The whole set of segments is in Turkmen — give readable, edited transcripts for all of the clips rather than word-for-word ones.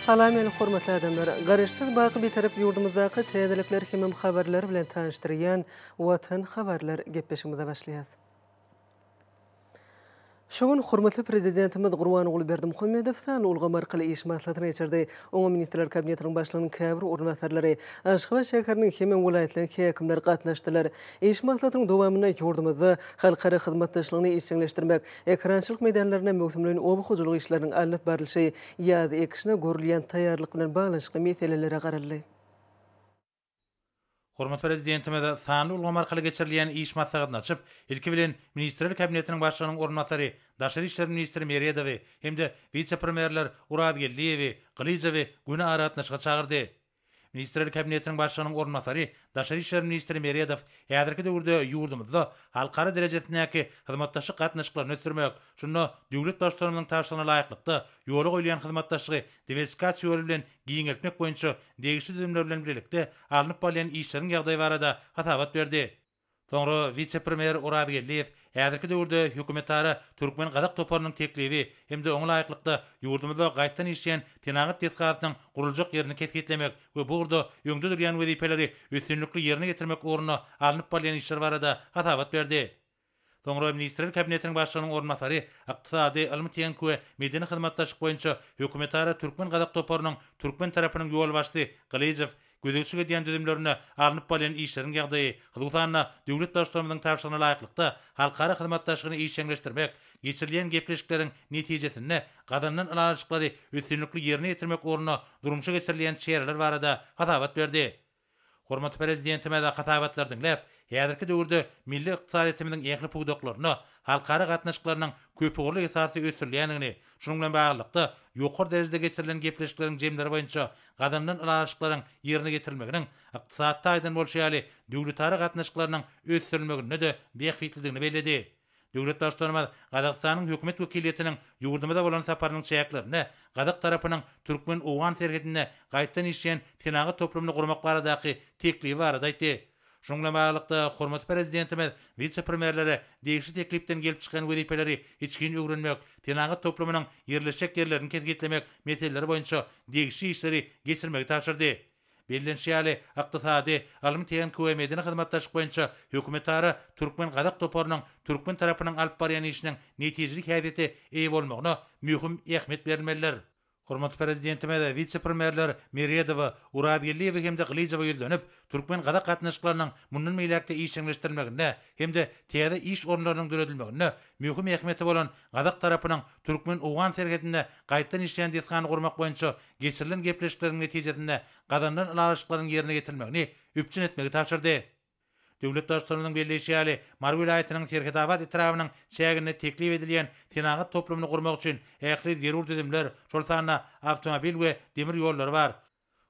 Salam meni hormatly adamlar! Garaşsyz baky Bitarap ýurdumyzdaky täzelikler hemem habarlar bilen tanyşdyrýan Watan habarlar gepleşigimize başlaýas. Şu gün hormatly Prezidentimiz Gurbanguly Berdimuhamedow sanly ulgam arkaly iş maslahatyny geçirdi. Oňa Ministrler Kabinetiniň Başlygynyň käbir orunbasarlary, Aşgabat şäheriniň hemem welaýatlaryň häkimleri gatnaşdylar. Iş maslahatynyň dowamynda ýurdumyzda halkara hyzmatdaşlygyny işjeňleşdirmek, ekerançylyk meýdanlarynda möwsümleýin oba hojalyk işleriniň alnyp barlyşy, ýaz ekişine görülýän taýýarlyk bilen baglanyşykly meselelere garaldy. Hormatly Prezidentimiz sanly ulgam arkaly geçirilýän iş maslahatyny açyp, ilki bilen, Ministrler Kabinetiniň Başlygynyň orunbasary, daşary işler ministri Meredowy hem-de wise-premýerler Urazgeldiýewi, Gylyjowy göni aragatnaşyga çagyrdy. Ministrler Kabinetiniň Başlygynyň orunbasary, daşary işler ministri Meredow häzirki döwürde ýurdumyzda halkara derejesindäki hyzmatdaşlyk gatnaşyklaryny ösdürmek, şunda döwlet Baştutanymyzyň tabşyrygyna laýyklykda ýola goýulýan hyzmatdaşlygy diwersifikasiýa ýoly bilen giňeltmek boýunça degişli düzümler bilen bilelikde alnyp barylýan işleriň ýagdaýy barada hasabat berdi. Soňra wise-premýer Orazgeldiýew häzirki döwürde hökümetara türkmen-gazak toparynyň teklibi hem-de oňa laýyklykda ýurdumyzda gaýtadan işleýän senagat desgasynyň guruljak ýerini kesgitlemek we bu ugurda öňde durýan wezipeleri üstünlikli ýerine ýetirmek ugrunda alnyp barylýan işler barada hasabat berdi. Soňra Ministrler Kabinetiniň Başlygynyň orunbasary, ykdysady, ylmy-tehniki we medeni hyzmatdaşlyk boýunça hökümetara türkmen-gazak toparynyň türkmen tarapynyň ýolbaşçysy Gylyjow gözegçilik edýän düzümlerinde alnyp barylýan işleriň ýagdaýy, hususan-da, döwlet Baştutanymyzyň tabşyrygyna laýyklykda, halkara hyzmatdaşlygyny işjeňleşdirmek, geçirilýän gepleşikleriň netijesinde gazanylan ylalaşyklary üstünlikli ýerine ýetirmek ugrunda durmuşa geçirilýän çäreler barada hasabat berdi. Hormatly Prezidentimiz hasabatlary diňläp, häzirki döwürde milli ykdysadyýetimiziň ähli pudaklarynda halkara gatnaşyklarynyň köpugurly esasda ösdürilýändigini, şunuň bilen baglylykda, ýokary derejede geçirilen gepleşikleriň jemleri boýunça gazanylan ylalaşyklaryň ýerine ýetirilmeginiň ykdysady taýdan bolşy ýaly, döwletara gatnaşyklarynyň ösdürilmeginde-de bähbitlidigini belledi. Döwlet Baştutanymyz Gazagystanyň hökümet wekiliýetiniň ýurdumyza bolan saparynyň çäklerinde gazak tarapynyň türkmen-owgan serhedinde gaýtadan işleýän senagat toplumyny gurmak baradaky teklibi barada aýtdy. Şunuň bilen baglylykda, hormatly Prezidentimiz wise-premýerlere degişli teklipden gelip çykýan wezipeleri içgin öwrenmek, senagat toplumynyň ýerleşjek ýerlerini kesgitlemek meseleleri boýunça degişli işleri geçirmegi tabşyrdy. Bellenişi ýaly, ykdysady, ylmy-tehniki we medeni hyzmatdaşlyk boýunça hökümetara türkmen-gazak toparynyň türkmen tarapynyň alyp barýan işiniň netijeli häsiýete eýe bolmagyna möhüm ähmiýet berilmelidir. Hormatly Prezidentimiz wise-premýerler Meredowa, Urazgeldiýewe hem-de Gylyjowa ýüzlenip, türkmen-gazak gatnaşyklarynyň mundan beýläk-de işjeňleşdirilmeginde hem-de täze iş orunlarynyň döredilmeginde möhüm ähmiýeti bolan gazak tarapynyň türkmen-owgan serhedinde gaýtadan işleýän desgany gurmak boýunça geçirilen gepleşikleriň netijesinde gazanylan ylalaşyklaryň ýerine ýetirilmegini üpjün etmegi tabşyrdy. Döwlet Baştutanymyzyň belleýşi ýaly, Mary welaýatynyň Serhetabat etrabynyň çäginde teklip edilýän senagat toplumyny gurmak üçin ähli zerur düzümler, şol sanda awtomobil we demir ýollary bar.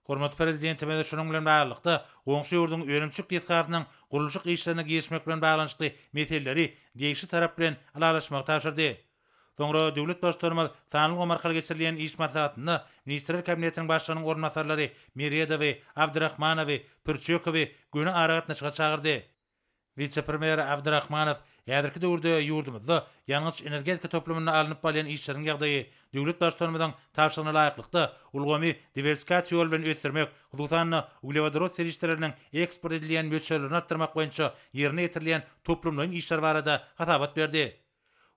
Hormatly Prezidentimiz şunuň bilen baglylykda, goňşy ýurduň önümçilik desgasynyň gurluşyk işlerine girişmek bilen baglanyşykly meseleleri degişli tarap bilen ylalaşmagy tabşyrdy. Soňra döwlet Baştutanymyz sanly ulgam arkaly geçirilýän iş maslahatynda Ministrler Kabinetiniň Başlygynyň orunbasarlary Meredowy, Abdyrahmanowy, Pürçekowy göni aragatnaşyga çagyrdy. Wise-premýer Abdyrahmanow häzirki döwürde ýurdumyzda ýangyç-energetika toplumynda alnyp barylýan işleriň ýagdaýy, döwlet Baştutanymyzyň tabşyrygyna laýyklykda, ulgamy diwersifikasiýa ýoly bilen ösdürmek, hususan-da, uglewodorod serişdeleriniň eksport edilýän möçberlerini artdyrmak boýunça ýerine ýetirilýän toplumlaýyn işler barada hasabat berdi.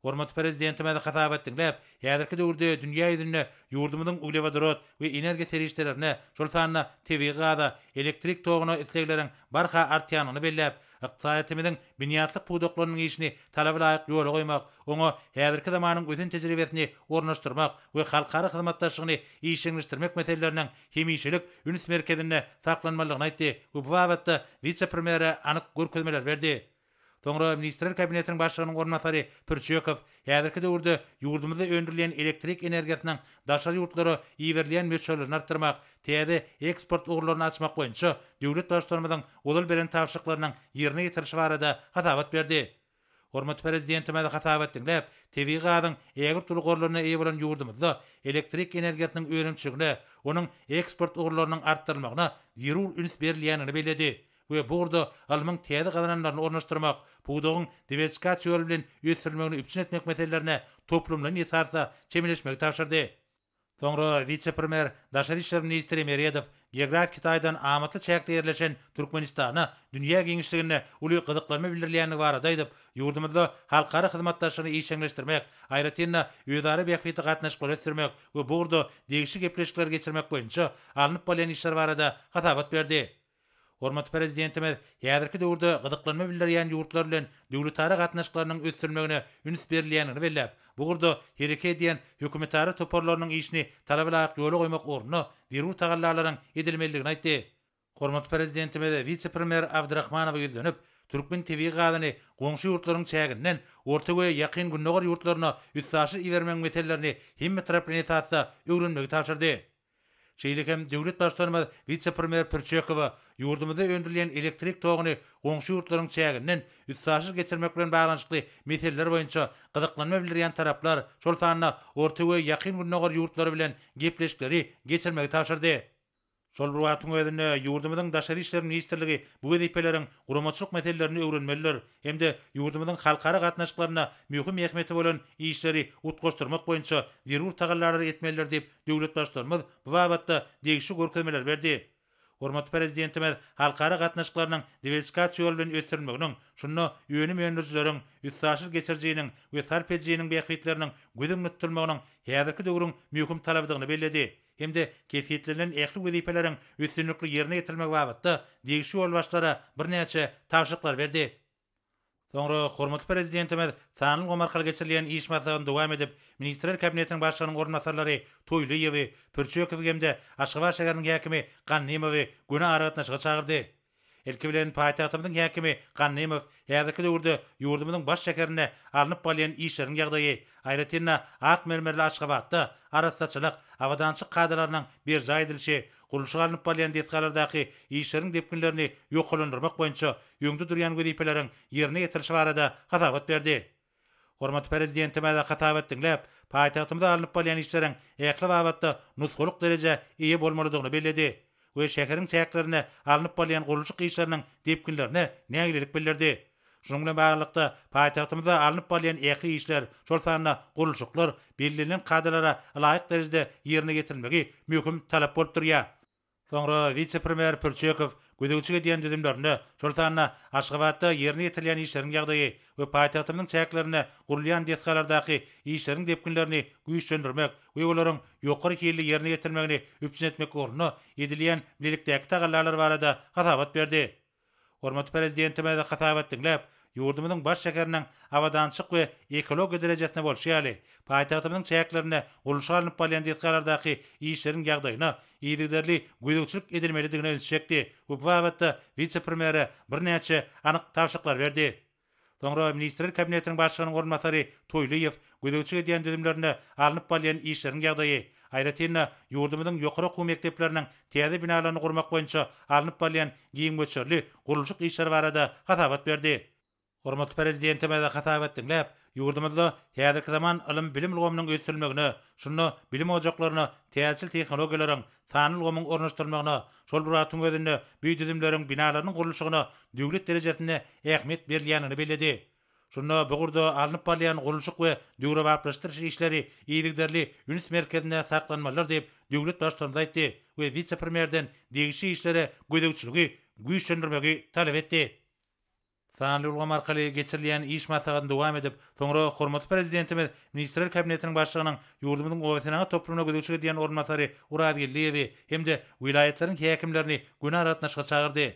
Hormatly Prezidentimiz hasabat diňläp, häzirki döwürde dünýä ýüzünde ýurdumyzyň uglewodorod we energiýa serişdelerine, şol sanda tebigy gaza, elektrik toguna islegleriň barha artýandygyny belläp, ykdysadyýetimiziň binýatlyk pudaklarynyň işini talaba laýyk ýola goýmak, oňa häzirki zamanyň ösen tejribesini ornaşdyrmak we halkara hyzmatdaşlygyny işjeňleşdirmek meseleleriniň hemişelik üns merkezinde saklanmalydygyny aýtdy we bu babatda wise-premýere anyk görkezmeleri berdi. Soňra Ministrler Kabinetiniň Başlygynyň orunbasary Pürçekow häzirki döwürde ýurdumyzda öndürilýän elektrik energiýasynyň daşary ýurtlara iberilýän möçberlerini artdyrmak, täze eksport ugurlaryny açmak boýunça döwlet Baştutanymyzyň ozal beren tabşyryklarynyň ýerine ýetirilişi barada hasabat berdi. Hormatly Prezidentimiz hasabat diňläp, tebigy gazyň ägirt uly gorlaryna eýe bolan ýurdumyzda elektrik energiýasynyň önümçiligine, onuň eksport ugurlarynyň artdyrylmagyna zerur üns berilýändigini belledi. we bu ugurda ylmyň täze gazananlaryny ornaşdyrmak, pudagyň diwersifikasiýa ýoly bilen ösdürilmegini üpjün etmek meselelerine toplumlaýyn esasda çemeleşmegi tabşyrdy. Soňra wise-premýer, daşary işler ministri Meredow geografiki taýdan amatly çäkde ýerleşen Türkmenistana dünýä giňişliginde uly gyzyklanma bildirilýändigi barada aýdyp, ýurdumyzda halkara hyzmatdaşlygyny işjeňleşdirmek, aýratyn-da, özara bähbitli gatnaşyklary ösdürmek we bu ugurda degişli gepleşikleri geçirmek boýunça alnyp barylýan işler barada hasabat berdi. Hormatly Prezidentimiz häzirki döwürde gyzyklanma bildirýän ýurtlar bilen döwletara gatnaşyklarynyň ösdürilmegine üns berilýändigini belläp, bu ugurda hereket edýän hökümetara toparlarynyň işini talaba laýyk ýola goýmak ugrunda zerur tagallalaryň edilmelidigini aýtdy. Hormatly Prezidentimiz wise-premýer Abdyrahmanowa ýüzlenip, türkmen tebigy gazyny goňşy ýurtlaryň çäginden Orta we Ýakyn Gündogar ýurtlaryna üstaşyr ibermegiň meselelerini hemmetaraplaýyn esasda öwrenmegi tabşyrdy. Şeýle hem döwlet Baştutanymyz wise-premýer Pürçekowa ýurdumyzda öndürilýän elektrik toguny goňşy ýurtlaryň çäginden üstaşyr geçirmek bilen baglanyşykly meseleler boýunça gyzyklanma bildirýän taraplar, şol sanda Orta we Ýakyn Gündogar ýurtlary bilen gepleşikleri geçirmegi tabşyrdy. Şol bir wagtyň özünde, ýurdumyzyň Daşary işler ministrligi bu wezipeleriň guramaçylyk meselelerini öwrenmelidir hem-de ýurdumyzyň halkara gatnaşyklarynda möhüm ähmiýeti bolan işleri utgaşdyrmak boýunça zerur tagallalary etmelidir diýip, döwlet Baştutanymyz bu babatda degişli görkezmeleri berdi. Hormatly Prezidentimiz halkara gatnaşyklarynyň diwersifikasiýa ýoly bilen ösdürilmeginiň, şunda önüm öndürijileriň, üstaşyr geçirijiniň we sarp edijiniň bähbitleriniň göz öňünde tutulmagynyň häzirki döwrüň möhüm talabydygyny belledi hem-de kesgitlenilen ähli wezipeleriň üstünlikli ýerine ýetirilmegi babatda degişli ýolbaşçylara birnäçe tabşyryklary berdi. Soňra hormatly Prezidentimiz sanly ulgam arkaly geçirilýän iş maslahatyny dowam edip, Ministrler Kabinetiniň Başlygynyň orunbasarlary Toýlyýewi, Pürçekowy hem-de Aşgabat şäheriniň häkimi Gannymowy göni aragatnaşyga çagyrdy. Ilki bilen, paýtagtymyzyň häkimi Gannymow häzirki döwürde ýurdumyzyň baş şäherinde alnyp barylýan işleriň ýagdaýy, aýratyn-da, ak mermerli Aşgabatda arassaçylyk, abadançylyk kadalarynyň berjaý edilişi, gurluşygy alnyp barylýan desgalardaky işleriň depginlerini ýokarlandyrmak boýunça öňde durýan wezipeleriň ýerine ýetirilişi barada hasabat berdi. Hormatly Prezidentimiz hasabat diňläp, paýtagtymyzda alnyp barylýan işleriň ähli babatda nusgalyk derejä eýe bolmalydygyny belledi we şäheriň çäklerinde alnyp barylýan gurluşyk işleriniň depginlerine nägilelik bildirdi. Şunuň bilen baglylykda, paýtagtymyzda alnyp barylýan ähli işler, şol sanda gurluşyklar bellenilen kadalara ylaýyk derejede ýerine ýetirilmegi möhüm talap bolup durýar. Soňra wise-premýer Pürçekow gözegçilik edýän düzümlerinde, şol sanda Aşgabatda ýerine ýetirilýän işleriň ýagdaýy we paýtagtymyzyň çäklerinde gurulýan desgalardaky işleriň depginlerini güýçlendirmek we olaryň ýokary hilli ýerine ýetirilmegini üpjün etmek ugrunda edilýän bilelikdäki tagallalar barada hasabat berdi. Hormatly Prezidentimiz hasabat diňläp, ýurdumyzyň baş şäheriniň abadançylyk we ekologiýa derejesinde bolşy ýaly, paýtagtymyzyň çäklerinde gurluşygy alnyp barylýan desgalardaky işleriň ýagdaýyna yzygiderli gözegçilik edilmelidigine ünsi çekdi we bu babatda wise-premýere birnäçe anyk tabşyryklary berdi. Soňra Ministrler Kabinetiniň Başlygynyň orunbasary Toýlyýew gözegçilik edýän düzümlerinde alnyp barylýan işleriň ýagdaýy, aýratyn-da, ýurdumyzyň ýokary okuw mekdepleriniň täze binalaryny gurmak boýunça alnyp barylýan giň möçberli gurluşyk işleri barada hasabat berdi. Hormatly Prezidentimiz hasabat diňläp, ýurdumyzda häzirki zaman ylym-bilim ulgamynyň ösdürilmegine, şunda bilim ojaklaryna täzeçil tehnologiýalaryň, sanly ulgamyň ornaşdyrylmagyna, şol bir wagtyň özünde bu düzümleriň binalarynyň gurluşygyna döwlet derejesinde ähmiýet berilýändigini belledi. Şunda bu ugurda alnyp barylýan gurluşyk we döwrebaplaşdyryş işleri yzygiderli üns merkezinde saklanmalydyr diýip, döwlet Baştutanymyz aýtdy we wise-premýerden degişli işlere gözegçiligi güýçlendirmegi talap etdi. Sanly ulgam arkaly geçirilýän iş maslahatyny dowam edip, soňra hormatly Prezidentimiz Ministrler Kabinetiniň Başlygynyň ýurdumyzyň obasenagat toplumyna gözegçilik edýän orunbasary Urazgeldiýewi hem-de welaýatlaryň häkimlerini göni aragatnaşyga çagyrdy.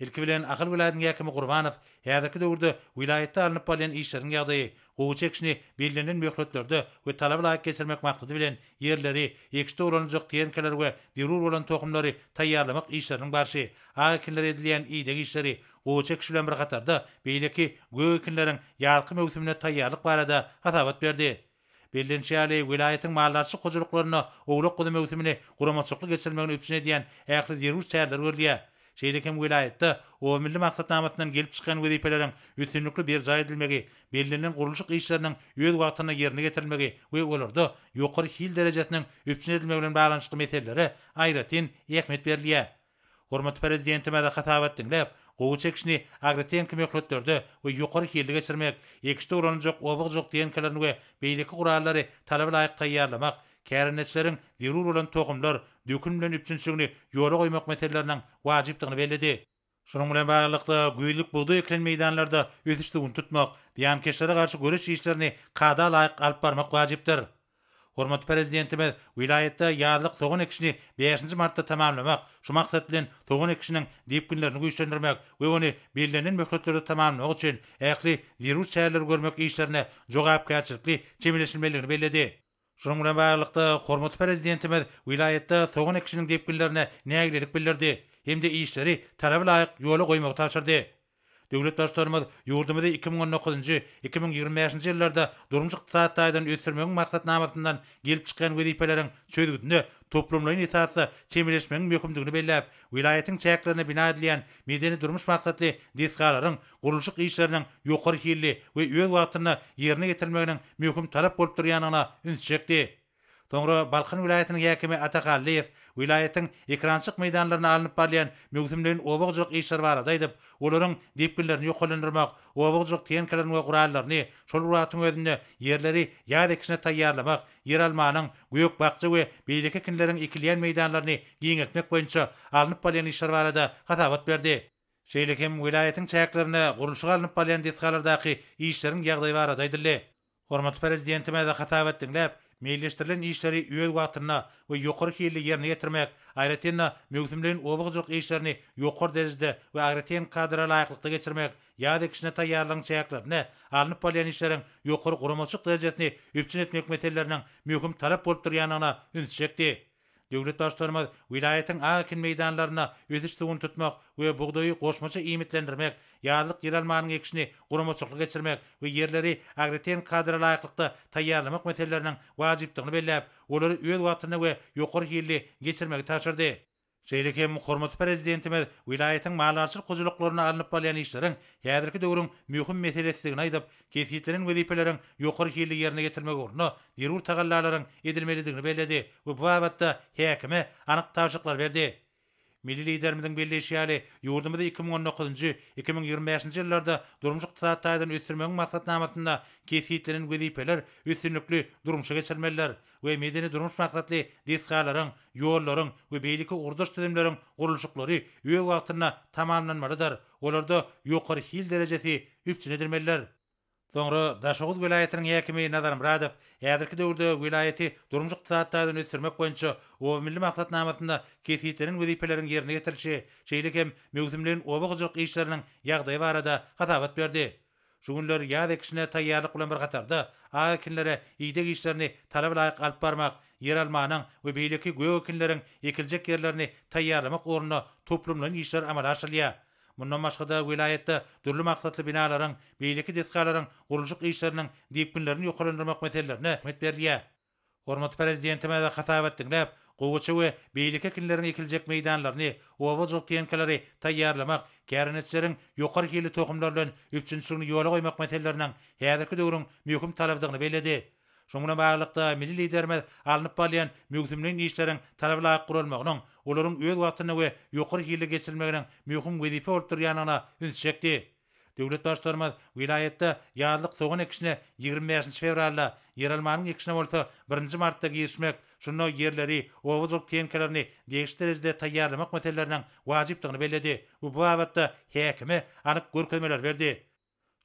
Ilki bilen, Ahal welaýatynyň häkimi Gurbanow häzirki döwürde welaýatda alnyp barylýan işleriň ýagdaýy, gowaça ekişini bellenilen möhletlerde we talaba laýyk geçirmek maksady bilen, ýerleri, ekişde ulanyljak tehnikalar we zerur bolan tohumlary taýýarlamak işleriniň barşy, ak ekinlere edilýän ideg işleri, Gowaça ekişi bilen bir hatarda, beýleki gök ekinleriň ýazky möwsümine taýýarlyk barada hasabat berdi. Bellenişi ýaly, welaýatyň maldarçylyk hojalyklarynda owlak-guzy möwsümini guramaçylykly geçirilmegini üpjün edýän ähli zerur çäreler görülýär. Şeýle hem welaýatda Oba milli maksatnamasyndan gelip çykýan wezipeleriň üstünlikli berjaý edilmegi, bellenilen gurluşyk işleriniň öz wagtynda ýerine ýetirilmegi we olarda ýokary hil derejesiniň üpjün edilmegi bilen baglanyşykly meselelere aýratyn ähmiýet berilýär. Hormatly Prezidentimiz hasabat diňläp, gowaça ekişini agrotehniki möhletlerde we ýokary hilli geçirmek, ekişde ulanyljak oba hojalyk tehnikalaryny we beýleki gurallary talaba laýyk taýýarlamak, kärendeçileriň zerur bolan tohumlar, dökün bilen üpjünçiligini ýola goýmak meseleleriniň wajypdygyny belledi. Şunuň bilen baglylykda, güýzlük bugdaý ekilen meýdanlarda ösüş suwuny tutmak, zyýankeşlere garşy göreş işlerini kada laýyk alyp barmak wajypdyr. Hormatly Prezidentimiz welaýatda ýazlyk sogan ekişini bäşinji martda tamamlamak, şu maksat bilen sogan ekişiniň depginlerini güýçlendirmek we ony bellenilen möhletlerde tamamlamak üçin ähli zerur çäreleri görmek işlerine jogapkärçilikli çemeleşilmelidigini belledi. Şunuň bilen baglylykda, hormatly Prezidentimiz welaýatda sogan ekişiniň depginlerine nägilelik bildirdi hem-de işleri talaba laýyk ýola goýmagy tabşyrdy. Döwlet Baştutanymyz ýurdumyzy 2019-njy, 2025-nji ýyllarda durmuş-ykdysady taýdan ösdürmegiň maksatnamasyndan gelip çykýan wezipeleriň çözgüdine toplumlaýyn esasda çemeleşmegiň möhümdigini belläp, welaýatyň çäklerinde bina edilýän medeni-durmuş maksatly desgalaryň gurluşyk işleriniň ýokary hilli we öz wagtynda ýerine ýetirilmeginiň möhüm talap bolup durýandygyna ünsi çekdi. Soňra Balkan welaýatynyň häkimi Ata Hallyýew welaýatyň ekerançylyk meýdanlarynda alnyp barylýan möwsümleýin oba hojalyk işleri barada aýdyp, olaryň depginlerini ýokarlandyrmak, oba hojalyk tehnikalaryny we gurallaryny, şol bir wagtyň özünde ýerleri ýaz ekişine taýýarlamak, ýeralmanyň, gök-bakja we beýleki ekinleriň ekilýän meýdanlaryny giňeltmek boýunça alnyp barylýan işler barada hasabat berdi. Şeýle hem welaýatyň çäklerinde gurluşygy alnyp barylýan desgalardaky işleriň ýagdaýy barada aýdyldy. Hormatly Prezidentimiz hasabat diňläp, meýilleşdirilen işleri öz wagtynda we ýokary hilli ýerine ýetirmek, aýratyn-da, möwsümleýin oba hojalyk işlerini ýokary derejede we agrotehniki kadalara laýyklykda geçirmek, ýaz ekişine taýýarlygyň çäklerinde alnyp barylýan işleriň ýokary guramaçylyk derejesini üpjün etmek meseleleriniň möhüm talap bolup durýandygyna ünsi çekdi. Döwlet Baştutanymyz welaýatyň ak ekin meýdanlarynda ösüş suwuny tutmak we bugdaýy goşmaça iýmitlendirmek, ýazlyk ýeralmanyň ekişini guramaçylykly geçirmek we ýerleri agrotehniki kadalara laýyklykda taýýarlamak meseleleriniň wajypdygyny belläp, olary öz wagtynda we ýokary hilli geçirmegi tabşyrdy. Şeýle hem hormatly Prezidentimiz welaýatyň maldarçylyk hojalyklarynda alnyp barylýan işleriň häzirki döwrüň möhüm meselesidigini aýdyp, kesgitlenen wezipeleriň ýokary hilli ýerine ýetirmek ugrunda zerur tagallalaryň edilmelidigini belledi we bu babatda häkime anyk tabşyryklary berdi. Milli Liderimiziň belleýşi ýaly, ýurdumyzy 2019-njy, 2025-nji ýyllarda durmuş-ykdysady taýdan ösdürmegiň maksatnamasynda kesgitlenen wezipeler üstünlikli durmuşa geçirilmelidir we medeni-durmuş maksatly desgalaryň, ýollaryň we beýleki ugurdaş düzümleriň gurluşyklary öz wagtynda tamamlanmalydyr, olarda ýokary hil derejesi üpjün edilmelidir. Soňra Daşoguz welaýatynyň häkimi Nazar Myradow häzirki döwürde welaýaty durmuş-ykdysady taýdan ösdürmek boýunça Oba milli maksatnamasynda kesgitlenen wezipeleriň ýerine ýetirilişi, şeýle hem möwsümleýin oba hojalyk işleriniň ýagdaýy barada hasabat berdi. Şu günler ýaz ekişine taýýarlyk bilen bir hatarda, ak ekinlere ideg işlerini talaba laýyk alyp barmak, ýeralmanyň we beýleki gök ekinleriň ekiljek ýerlerini taýýarlamak ugrunda toplumlaýyn işler amala aşyrylýar. Mundan başga-da, welaýatda dürli maksatly binalaryň, beýleki desgalaryň gurluşyk işleriniň depginlerini ýokarlandyrmak meselelerine ähmiýet berilýär. Hormatly Prezidentimiz hasabat diňläp, gowaça we beýleki ekinleriň ekiljek meýdanlaryny, oba hojalyk tehnikalary taýýarlamak, kärendeçileriň ýokary hilli tohumlar bilen üpjünçiligini ýola goýmak meseleleriniň häzirki döwrüň möhüm talabydygyny belledi. Şunuň bilen baglylykda, milli Liderimiz alnyp barylýan möwsümleýin işleriň talaba laýyk guralmagynyň, olaryň öz wagtynda we ýokary hilli geçirilmeginiň möhüm wezipe bolup durýandygyna ünsi çekdi. Döwlet Baştutanymyz welaýatda ýazlyk sogan ekişine 25 fewralda, ýeralmanyň ekişine bolsa birinji martda girişmek, şunda ýerleri, oba hojalyk tehnikalaryny degişli derejede taýýarlamak meseleleriniň wajypdygyny belledi we bu babatda häkime anyk görkezmeleri berdi.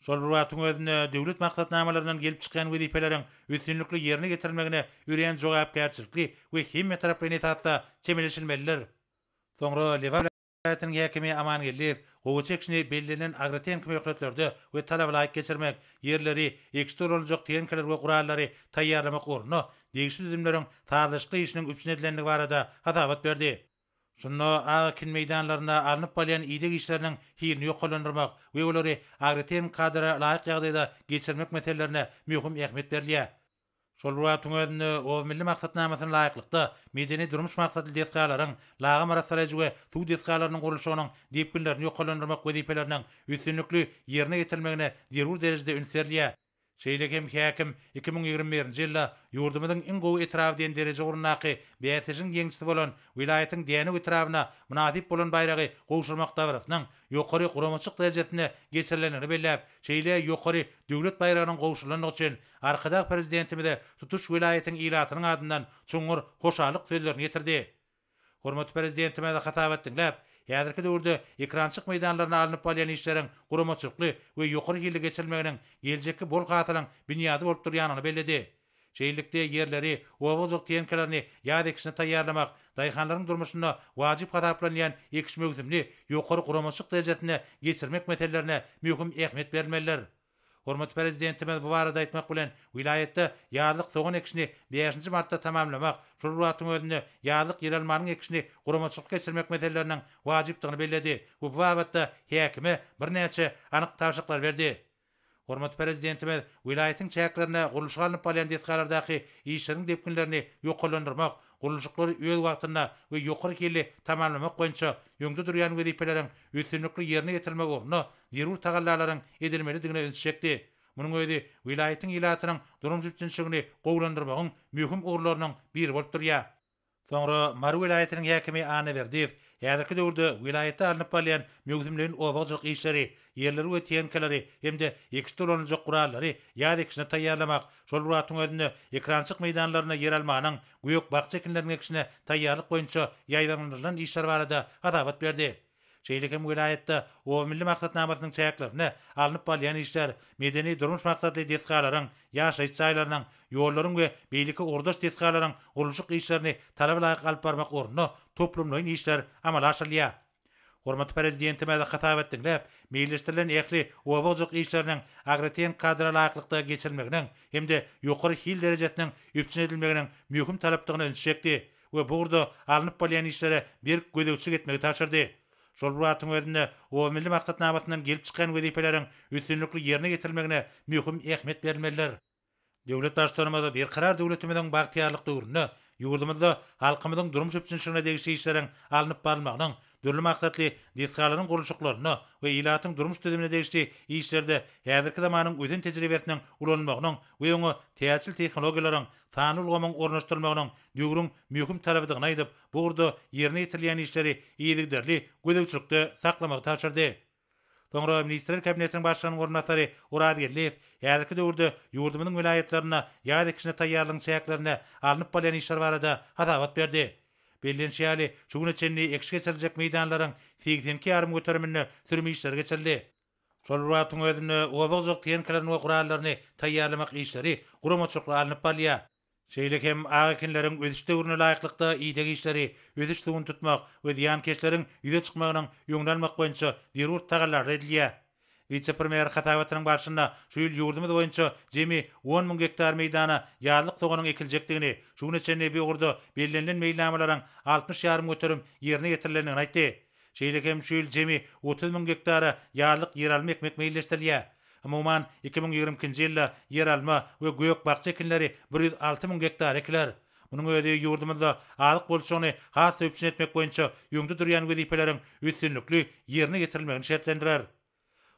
Şol bir wagtyň özünde, döwlet maksatnamalaryndan gelip çykýan wezipeleriň üstünlikli ýerine ýetirilmegine örän jogapkärçilikli we hemmetaraplaýyn esasda çemeleşilmelidir. Soňra Lebap welaýatynyň häkimi Aman Geldiýew gowaça ekişini bellenilen agrotehniki möhletlerde we talaba laýyk geçirmek, ýerleri, ekişde ulanyljak tehnikalar we gurallary taýýarlamak ugrunda degişli düzümleriň sazlaşykly işiniň üpjün edilendigi barada hasabat berdi. Şunda ak ekin meýdanlarynda alnyp barylýan ideg işleriniň hilini ýokarlandyrmak we olary agrotehniki kadalara laýyk ýagdaýda geçirmek meselelerine möhüm ähmiýet berilýär. Şol bir wagtyň özünde, Oba milli maksatnamasyna laýyklykda, medeni-durmuş maksatly desgalaryň, lagym arassalaýjy we suw desgalarynyň gurluşygynyň depginlerini ýokarlandyrmak wezipeleriniň üstünlikli ýerine ýetirilmegine zerur derejede üns berilýär. Şeýle hem häkim 2021-nji ýylda ýurdumyzyň iň gowy etraby diýen dereje ugrundaky bäsleşigiň ýeňijisi bolan welaýatyň Dänew etrabyna mynasyp bolan baýragy gowşurmak dabarasynyň ýokary guramaçylyk derejesinde geçirilendigini belläp, şeýle ýokary döwlet baýragynyň gowşurylandygy üçin Arkadag Prezidentimize tutuş welaýatyň ilatynyň adyndan çuňňur hoşallyk sözlerini ýetirdi. Hormatly Prezidentimiz hasabat diňläp, häzirki döwürde ekrançyk meýdanlarynda alnyp barylýan işleriň guramaçylykly we ýokary hilli geçirilmeginiň geljekki bol hasylyň binýady bolup durýandygyny belledi. Şeýlelikde, ýerleri, oba hojalyk tehnikalaryny ýaz ekişine taýýarlamak, daýhanlaryň durmuşynda wajyp hasaplanylýan ekiş möwsümini ýokary guramaçylyk derejesinde geçirmek meselelerine möhüm ähmiýet berilmelidir. Hormatly Prezidentimiz bu barada aýtmak bilen, welaýatda ýazlyk sogan ekişini bäşinji martda tamamlamak, şol bir wagtyň özünde ýazlyk ýeralmanyň ekişini guramaçylykly geçirmek meseleleriniň wajypdygyny belledi we bu babatda häkime birnäçe anyk tabşyryklary berdi. Hormatly Prezidentimiz welaýatyň çäklerinde gurluşygy alnyp barylýan desgalardaky işleriň depginlerini ýokarlandyrmak, gurluşyklary öz wagtynda we ýokary hilli tamamlamak boýunça öňde durýan wezipeleriň üstünlikli ýerine ýetirilmegi ugrunda zerur tagallalaryň edilmelidigine ünsi çekdi. Munuň özi welaýatyň ilatynyň durmuş üpjünçiligini gowulandyrmagyň möhüm ugurlarynyň biri bolup durýar. Soňra Mary welaýatynyň häkimi Anna Berdiýew häzirki döwürde welaýatda alnyp barylýan möwsümleýin oba hojalyk işleri, ýerleri we tehnikalary hem-de ekişde ulanyljak gurallary ýaz ekişine taýýarlamak, şol bir wagtyň özünde ekrançyk meýdanlarynda ýeralmanyň, gök-bakja ekinleriniň ekişine taýýarlyk boýunça ýaýbaňlandyrylan işler barada hasabat berdi. Şeýle hem welaýatda Oba milli maksatnamasynyň çäklerinde alnyp barylýan işler, medeni-durmuş maksatly desgalaryň, ýaşaýyş jaýlarynyň, ýollaryň we beýleki ugurdaş desgalaryň gurluşyk işlerini talaba laýyk alyp barmak ugrunda toplumlaýyn işler amala aşyrylýar. Hormatly Prezidentimiz hasabat diňläp, meýilleşdirilen ähli oba hojalyk işleriniň agrotehniki kadalara laýyklykda geçirilmeginiň hem-de ýokary hil derejesiniň üpjün edilmeginiň möhüm talapdygyna ünsi çekdi we bu ugurda alnyp barylýan işlere berk gözegçilik etmegi tabşyrdy. Şol bir wagtyň özünde, Oba milli maksatnamasyndan gelip çykýan wezipeleriň üstünlikli ýerine ýetirilmegine möhüm ähmiýet berilmelidir. Döwlet Baştutanymyz Berkarar döwletimiziň bagtyýarlyk döwründe ýurdumyzda halkymyzyň durmuş üpjünçiligine degişli işleriň alnyp barylmagynyň, dürli maksatly desgalaryň gurluşyklarynda we ilatyň durmuş düzümine degişli işlerde häzirki zamanyň ösen tejribesiniň ulanylmagynyň we oňa täzeçil tehnologiýalaryň, sanly ulgamyň ornaşdyrylmagynyň döwrüň möhüm talabydygyny aýdyp, bu ugurda ýerine ýetirilýän işleri yzygiderli gözegçilikde saklamagy tabşyrdy. Soňra Ministrler Kabinetiniň Başlygynyň orunbasary Oraz Geldiýew häzirki döwürde ýurdumyzyň welaýatlarynda ýaz ekişine taýýarlygyň çäklerinde alnyp barylýan işler barada hasabat berdi. Bellenişi ýaly, şu güne çenli ekiş geçiriljek meýdanlaryň 82 ýarym göteriminde sürüm işleri geçirildi. Şol bir wagtyň özünde, oba hojalyk tehnikalaryny we gurallaryny taýýarlamak işleri guramaçylykly alnyp barylýar. Şeýle hem ak ekinleriň ösüş döwrüne laýyklykda ideg işleri, ösüş suwuny tutmak we zyýankeşleriň ýüze çykmagynyň öňüni almak boýunça zerur tagallalar edilýär. Wise-premýer hasabatynyň barşynda şu ýyl ýurdumyz boýunça jemi 10 müň gektar meýdana ýazlyk soganyň ekiljekdigini, şu güne çenli bu ugurda bellenilen meýilnamalaryň 60 ýarym göterim ýerine ýetirilendigini aýtdy. Şeýle hem şu ýyl jemi 30 müň gektara ýazlyk ýeralma ekmek meýilleşdirilýär. Umuman, 2022-nji ýylda ýeralma we gök-bakja ekinleri 106 müň gektar ekiler. Munuň özi ýurdumyzda azyk bolçulygyny has-da üpjün etmek boýunça öňde durýan wezipeleriň üstünlikli ýerine ýetirilmegini şertlendirer.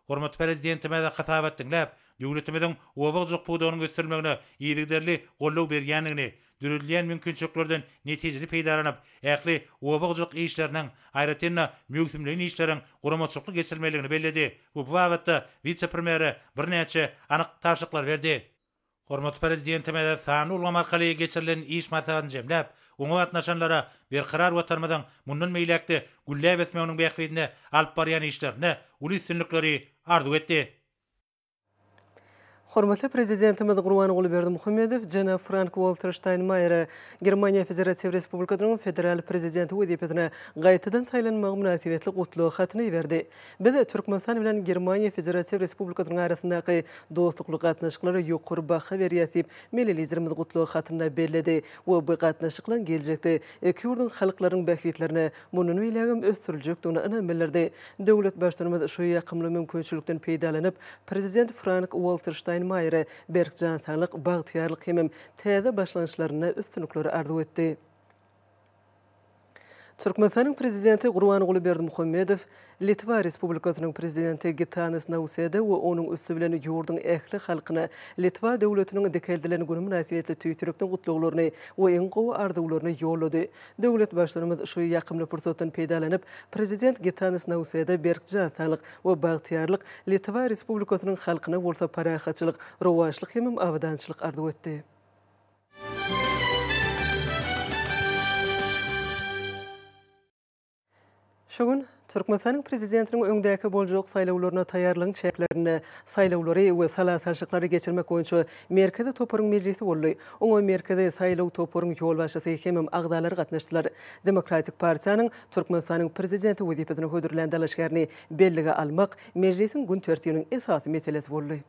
Hormatly Prezidentimiz hasabat diňläp, döwletimiziň oba hojalyk pudagynyň ösdürilmegine yzygiderli goldaw berýändigini, döredilýän mümkinçiliklerden netijeli peýdalanyp, ähli oba hojalyk işleriniň, aýratyn-da, möwsümleýin işleriň guramaçylykly geçirilmelidigini belledi we bu babatda wise-premýere birnäçe anyk tabşyryklary berdi. Hormatly Prezidentimiz sanly ulgam arkaly geçirilen iş maslahatyny jemläp, oňa gatnaşanlara Berkarar Watanymyzyň mundan beýläk-de gülläp ösmeginiň bähbidine alyp barýan işlerinde uly üstünlikleri arzuw etdi. Hormatly Prezidentimiz Gurbanguly Berdimuhamedow jenap Frank-Walter Ştaýnmaýere Germaniýa Federatiw Respublikasynyň Federal Prezidenti wezipesine gaýtadan saýlanmagy mynasybetli gutlag hatyny iberdi. Biz Türkmenistan bilen Germaniýa Federatiw Respublikasynyň arasyndaky dostlukly gatnaşyklara ýokary baha berýäris diýip, milli Liderimiz gutlag hatynda belledi we bu gatnaşyklaryň geljekde iki ýurduň halklarynyň bähbitlerine mundan beýlägem ösdüriljekdigine ynam bildirdi. Döwlet Baştutanymyz şu ýakymly mümkinçilikden peýdalanyp, Prezident Frank-Walter Ştaýnmaýere berk jan saglyk, bagtyýarlyk hemem täze başlangyçlarynda üstünlikleri arzuw etdi. Türkmenistanyň Prezidenti Gurbanguly Berdimuhamedow Litwa Respublikasynyň Prezidenti Gitanas Nauseda we onuň üsti bilen ýurduň ähli halkyna Litwa döwletiniň dikeldilen güni mynasybetli tüýs ýürekden gutlaglaryny we iň gowy arzuwlaryny ýollady. Döwlet Baştutanymyz şu ýakymly pursatdan peýdalanyp, Prezident Gitanas Nauseda berk jan saglyk we bagtyýarlyk, Litwa Respublikasynyň halkyna bolsa parahatçylyk, rowaçlyk hemem abadançylyk arzuw etdi. Şu gün Türkmenistanyň Prezidentiniň öňdäki boljak saýlawlaryna taýýarlygyň çäklerinde saýlawlary we sala salşyklary geçirmek boýunça Merkezi toparyň mejlisi boldy. Oňa Merkezi saýlaw toparyň ýolbaşçysy hemem agzalary gatnaşdylar. Demokratik partiýanyň Türkmenistanyň Prezidenti wezipesine hödürlän dalaşgärini bellige almak mejlisiň gün tertibiniň esasy meselesi boldy.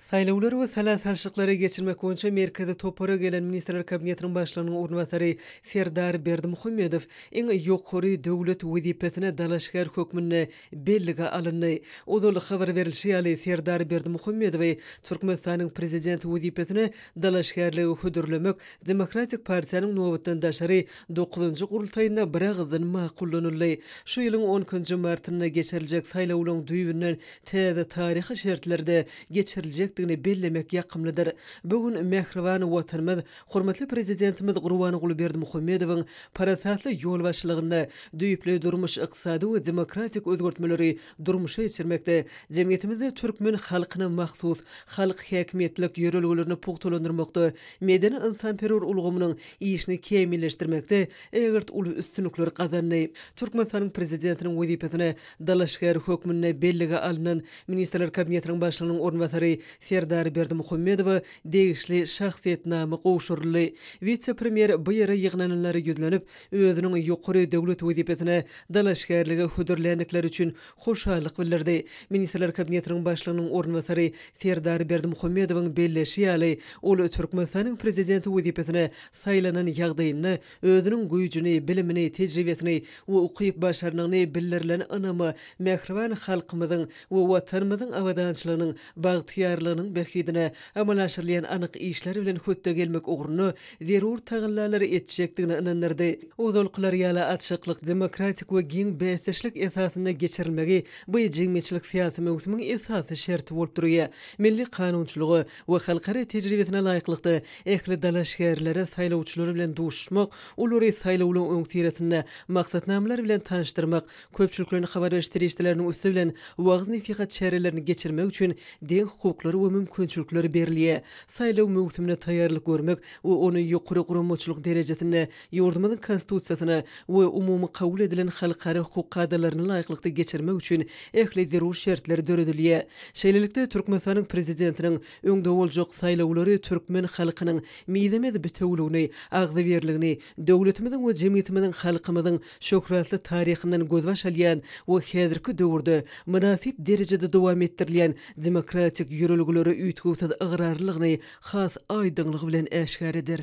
Saýlawlary we sala salşyklary geçirmek boýunça Merkezi topara gelen Ministrler Kabinetiniň Başlygynyň orunbasary Serdar Berdimuhamedow iň ýokary döwlet wezipesine dalaşgär hökmünde bellige alyndy. Ozal habar berlişi ýaly, Serdar Berdimuhamedowy Türkmenistanyň Prezidenti wezipesine dalaşgärlige hödürlemek Demokratik partiýanyň nobatdan daşary dokuzynjy gurultaýynda biragyzdan makullanyldy. Şu ýylyň on ikinji martynda geçiriljek saýlawlaryň düýbünden täze taryhy şertlerde geçiriljekdigini bellemek ýakymlydyr. Bu gün mähriban Watanymyz hormatly Prezidentimiz Gurbanguly Berdimuhamedowyň parasatly ýolbaşçylygynda düýpli durmuş-ykdysady we demokratik özgertmeleri durmuşa geçirmekde, jemgyýetimizde türkmen halkyna mahsus halk häkimiýetlilik ýörelgelerini pugtalandyrmakda, medeni-ynsanperwer ulgamynyň işini kämilleşdirmekde ägirt uly üstünlikler gazandy. Türkmenistanyň Prezidentiniň wezipesine Dalaşgär hökmünde bellige alnan Ministrler Kabinetiniň Başlygynyň orunbasary Serdar Berdimuhamedowa degişli şahsyýetnama gowşuryldy. Wise-premýer bu ýere ýygnananlara ýüzlenip, özüniň ýokary döwlet wezipesine dalaşgärlige hödürländikleri üçin hoşallyk bildirdi. Ministrler Kabinetiniň Başlygynyň orunbasary Serdar Berdimuhamedowyň belleşi ýaly, ol Türkmenistanyň Prezidenti wezipesine saýlanan ýagdaýynda özüniň güýjüni, bilimini, tejribesini we ukyp-başarnygyny bildirilen ynama mähriban halkymyzyň we Watanymyzyň abadançylygynyň, bagtyýarlygynyň bähbidine amala aşyrylýan anyk işler bilen hötde gelmek ugrunda zerur tagallalary etjekdigine ynandyrdy. Ozalkylar ýaly açyklyk, demokratik we giň bäsdeşlik esasynda geçirilmegi bu jemgyýetçilik-syýasy möwsümiň esasy şerti bolup durýar. Milli kanunçylyga we halkara tejribesine laýyklykda ähli dalaşgärlere saýlawçylar bilen duşuşmak, olary saýlawlaryň öňüsyrasynda maksatnamalar bilen tanyşdyrmak, köpçülikleýin habar beriş serişdeleriniň üsti bilen wagyz-nesihat çärelerini geçirmek üçin deň hukuklar we mümkinçilikler berilýär. Saýlaw möwsümine taýýarlyk görmek we ony ýokary guramaçylyk derejesinde ýurdumyzyň Konstitusiýasyna we umumy kabul edilen halkara hukuk kadalaryna laýyklykda geçirmek üçin ähli zerur şertler döredilýär. Şeýlelikde, Türkmenistanyň Prezidentiniň öňde boljak saýlawlary türkmen halkynyň mizemez bitewüligini, agzybirligini, döwletimiziň we jemgyýetimiziň halkymyzyň şöhratly taryhyndan gözbaş alýan we häzirki döwürde mynasyp derejede dowam etdirilýän demokratik ýörelgelere üýtgewsiz ygrarlylygyny has aýdyňlygy bilen äşgär eder.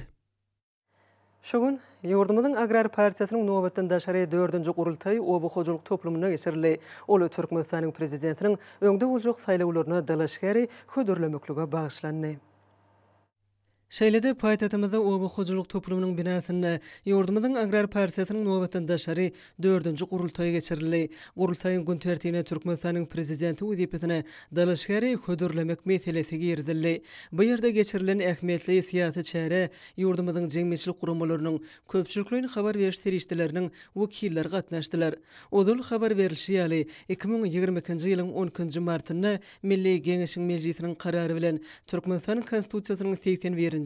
Şu gün ýurdumyzyň Agrar partiýasynyň nobatdan daşary dördünji gurultaýy oba hojalyk toplumynda geçirildi. Ol Türkmenistanyň Prezidentiniň öňde boljak saýlawlaryna dalaşgäri hödürlemeklige bagyşlandy. Şeýle-de paýtagtymyzda oba hojalyk toplumynyň binasynda ýurdumyzyň Agrar partiýasynyň nobatdan daşary dördünji gurultaýy geçirildi. Gurultaýyň gün tertibine Türkmenistanyň Prezidenti wezipesine dalaşgäri hödürlemek meselesi girizildi. Bu ýerde geçirilen ähmiýetli syýasy çärä ýurdumyzyň jemgyýetçilik guramalarynyň, köpçülikleýin habar beriş serişdeleriniň wekilleri gatnaşdylar. Ozal habar berlişi ýaly, 2022-nji ýylyň on ikinji martynda Milli Geňeşiň Mejlisiniň Karary bilen, Türkmenistanyň Konstitusiýasynyň segsen birinji,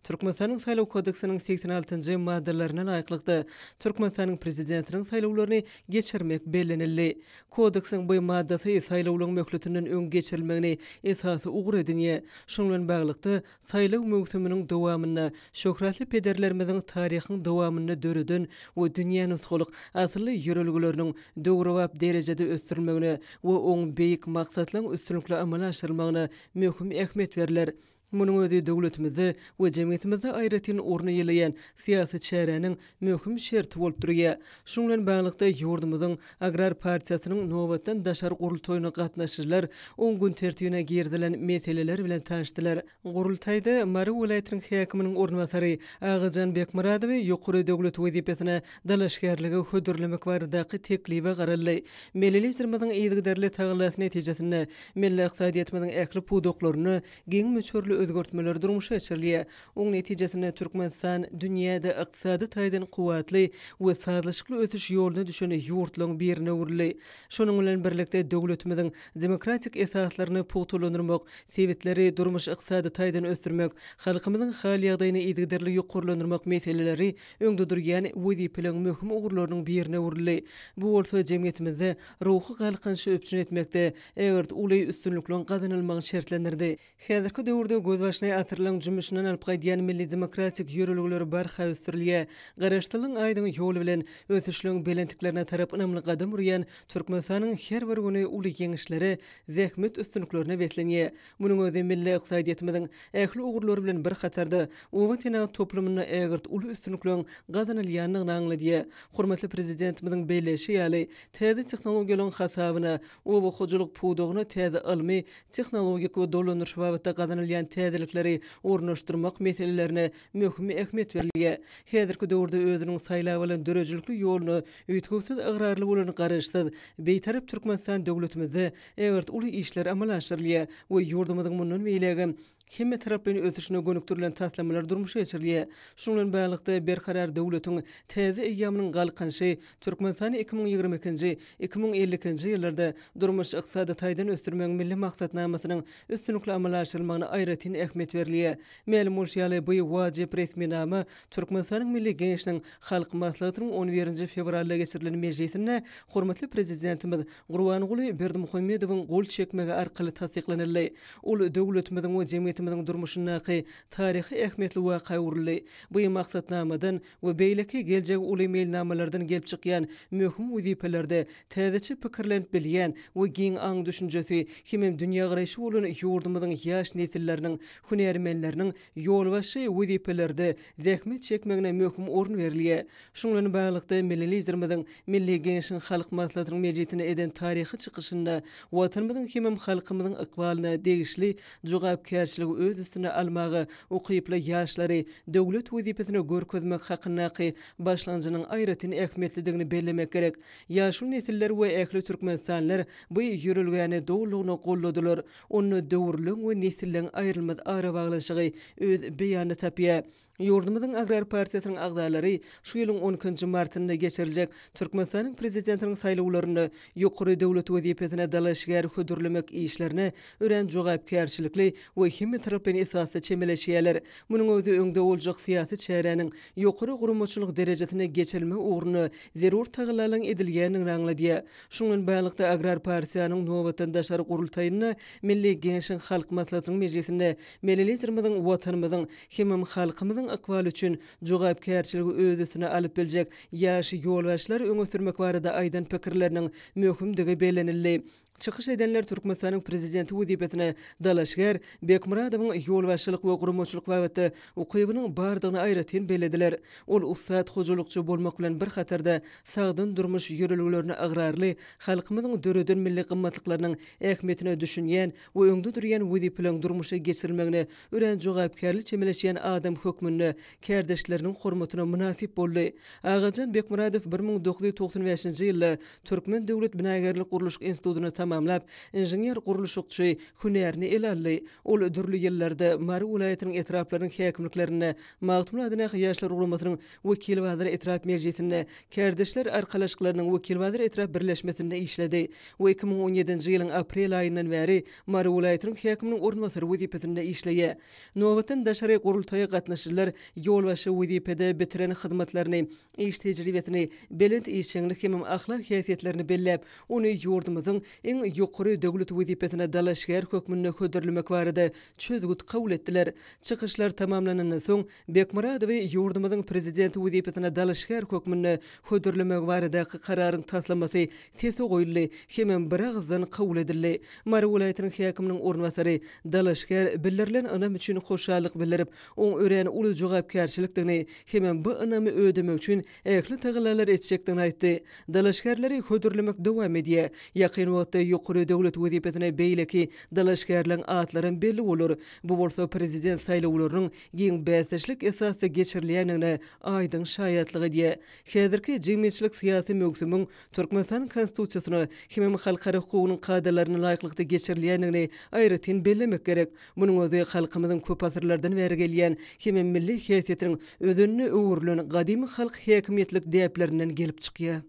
Türkmenistanyň Saýlaw kodeksiniň segsen altynjy maddalaryna laýyklykda, Türkmenistanyň Prezidentiniň saýlawlaryny geçirmek bellenildi. Kodeksiň bu maddasy saýlawlaryň möhletinden öň geçirilmegini esasy ugur edinýär. Şunuň bilen baglylykda, Saýlaw möwsüminiň dowamynda şöhratly pederlerimiziň taryhyň dowamynda döreden we dünýä nusgalyk asylly ýörelgeleriniň döwrebap derejede ösdürilmegine we oň beýik maksatlaryň üstünlikli amala aşyrylmagyna möhüm ähmiýet berler. Munuň özi döwletimizde we jemgyýetimizde aýratyn orun eýeleýän syýasy çäräniň möhüm şerti bolup durýar. Şunuň bilen baglylykda, ýurdumyzyň Agrar partiýasynyň nobatdan daşary gurultaýyna gatnaşyjylar oň gün tertibine girizilen meseleler bilen tanyşdylar. Gurultaýda Mary welaýatynyň häkiminiň orunbasary Agajan Bekmyradowy ýokary döwlet wezipesine dalaşgärlige hödürlemek baradaky teklibe garaldy. Milli Liderimiziň yzygiderli tagallasy netijesinde milli ykdysadyýetimiziň ähli pudaklarynda giň möçberli özgertmeler durmuşa geçirilýär. Oň netijesinde Türkmenistan dünýäde ykdysady taýdan kuwwatly we sazlaşykly ösüş ýoluna düşen ýurtlaryň birine öwrüldi. Şonuň bilen birlikde döwletimiziň demokratik esaslaryny pugtalandyrmak, sebitleri durmuş-ykdysady taýdan ösdürmek, halkymyzyň hal-ýagdaýyny yzygiderli ýokarlandyrmak meseleleri öňde durýan wezipeleriň möhüm ugurlarynyň birine öwrüldi. Bu bolsa jemgyýetimizde ruhy galkynyşy üpjün etmekde ägirt uly üstünlikleriň gazanylmagyny şertlendirdi. Häzirki döwürde gözbaşyny asyrlaryň jümmüşinden alyp gaýdýan milli demokratik ýörelgeler barha ösdürilýär. Garaşsyzlygyň aýdyň ýoly bilen ösüşligiň belentliklerine tarap ynamly gadam urýan Türkmenistanyň her bir güni uly ýeňişlere, zähmet üstünliklerine beslenýär. Munuň özi milli ykdysadyýetimiziň ähli ugurlary bilen bir hatarda, oba senagat toplumynda ägirt uly üstünlikleriň gazanylýandygyny aňladýar. Hormatly Prezidentimiziň belleýşi ýaly, täze tehnologiýalaryň hasabyna oba hojalyk pudagyna täze ylmy, tehnologik we dolandyryş babatda gazanylýan täzelikleri ornaşdyrmak meselelerine möhüm ähmiýet berilýär. Häzirki döwürde özüniň saýlap alan döredijilikli ýoluna üýtgewsiz ygrarly bolan Garaşsyz, Bitarap Türkmenistan döwletimizde ägirt uly işler amala aşyrylýar we ýurdumyzyň mundan beýlägem hemmetaraplaýyn ösüşine gönükdirilen taslamalar durmuşa geçirilýär. Şunuň bilen baglylykda, Berkarar döwletiň täze eýýamynyň Galkynyşy Türkmenistany 2022-nji, 2052-nji ýyllarda durmuş-ykdysady taýdan ösdürmegiň Milli maksatnamasynyň üstünlikli amala aşyrylmagyna aýratyn ähmiýet berilýär. Mälim bolşy ýaly, bu wajyp resminama Türkmenistanyň Milli Geňeşiniň Halk Maslahatynyň on birinji fewralda geçirilen mejlisinde hormatly Prezidentimiz Gurbanguly Berdimuhamedowyň gol çekmegi arkaly tassyklanyldy. Ol döwletimiziň we jemgyýetimiziň durmuşyndaky taryhy ähmiýetli waka öwrüldi. Bu maksatnamadan we beýleki geljegi uly meýilnamalardan gelip çykýan möhüm wezipelerde täzeçe pikirlenip bilýän we giň aň-düşünjesi hemem dünýägaraýşy bolan ýurdumyzyň ýaş nesilleriniň, hünärmenleriniň ýolbaşçy wezipelerde zähmet çekmegine möhüm orun berilýär. Şunuň bilen baglylykda, milli Liderimiziň Milli Geňeşiň Halk Maslahatynyň mejlisinde eden taryhy çykyşynda Watanymyzyň hemem halkymyzyň ykbalyna degişli jogapkärçiligi öz üstüne almaga ukyply ýaşlary döwlet wezipesine görkezmek hakyndaky başlangyjynyň aýratyn ähmiýetlidigini bellemek gerek. Ýaşuly nesiller we ähli türkmenistanlylar bu ýörelgäni dolulygyna goldadylar. Onda döwürleň we nesilleň aýrylmaz arabaglanyşygy öz beýanyny tapýar. Ýurdumyzyň Agrar partiýasynyň agzalary şu ýylyň on ikinji martynda geçiriljek Türkmenistanyň Prezidentiniň saýlawlarynda ýokary döwlet wezipesine dalaşgär hödürlemek işlerine örän jogapkärçilikli we hemmetaraplaýyn esasda çemeleşýärler. Munuň özi öňde boljak syýasy çäräniň ýokary guramaçylyk derejesinde geçirilmegi ugrunda zerur tagallalaryň edilýändigini aňladýar. Şunuň bilen baglylykda, Agrar partiýanyň nobatdan daşary gurultaýynda Milli Geňeşiň Halk Maslahatynyň mejlisinde Milli Liderimiziň Watanymyzyň hemem halkymyzyň ykbaly üçin jogapkärçiligi öz üstüne alyp biljek ýaş ýolbaşçylary öňe sürmek barada aýdan pikirleriniň möhümdigi bellenildi. Çykyş edenler Türkmenistanyň Prezidenti wezipesine dalaşgär Bekmyradowyň ýolbaşçylyk we guramaçylyk babatda ukybynyň bardygyny aýratyn bellediler. Ol ussat hojalykçy bolmak bilen bir hatarda, sagdyn durmuş ýörelgelerine ygrarly, halkymyzyň döreden milli gymmatlyklarynyň ähmiýetine düşünýän we öňde durýan wezipeleriň durmuşa geçirilmegine örän jogapkärli çemeleşýän adam hökmünde kärdeşleriniň hormatyna mynasyp boldy. Agajan Bekmyradow 1995-nji ýylda Türkmen döwlet binagärlik-gurluşyk institutyny tamamlap, inžener-gurluşykçy hünärini ele aldy. Ol dürli ýyllarda Mary welaýatynyň etraplarynyň häkimliklerinde, Magtymguly adyndaky Ýaşlar guramasynyň Wekilbazar etrap mejlisinde, Kärdeşler arkalaşyklarynyň Wekilbazar etrap birleşmesinde işledi we 2017-nji ýylyň aprel aýyndan bäri Mary welaýatynyň häkiminiň orunbasary wezipesinde işleýär. Nobatdan daşary gurultaýa gatnaşyjylar ýolbaşçy wezipede bitiren hyzmatlaryny, iş tejribesini, belent işjeňlik hemem ahlak häsiýetlerini belläp, ony ýurdumyzyň iň. iň ýokary döwlet wezipesine dalaşgär hökmünde hödürlemek barada çözgüt kabul etdiler. Çykyşlar tamamlanandan soň, Bekmyradowy ýurdumyzyň Prezidenti wezipesine dalaşgär hökmünde hödürlemek baradaky kararyň taslamasy sese goýuldy hemem biragyzdan kabul edildi. Mary welaýatynyň häkiminiň orunbasary dalaşgär bildirilen ynam üçin hoşallyk bildirip, oň örän uly jogapkärçilikdigini hemem bu ynamy ödemek üçin ähli tagallalary etjekdigini aýtdy. Dalaşgärleri hödürlemek dowam edýär. Ýakyn wagtda ýokary döwlet wezipesine beýleki dalaşgärleň atlaram belli bolar. Bu bolsa prezident saýlawlarynyň giň bäsdeşlik esasda geçirilýändigine aýdyň şaýatlyk edýär. Häzirki jemgyýetçilik-syýasy möwsümiň Türkmenistanyň Konstitusiýasyna hemem halkara hukugynyň kadalaryna laýyklykda geçirilýändigini aýratyn bellemek gerek. Munuň özi halkymyzyň köp asyrlardan bäri gelýän hemem milli häsiýetiniň özenine öwrülen gadymy halk häkimiýetlik däplerinden gelip çykýar.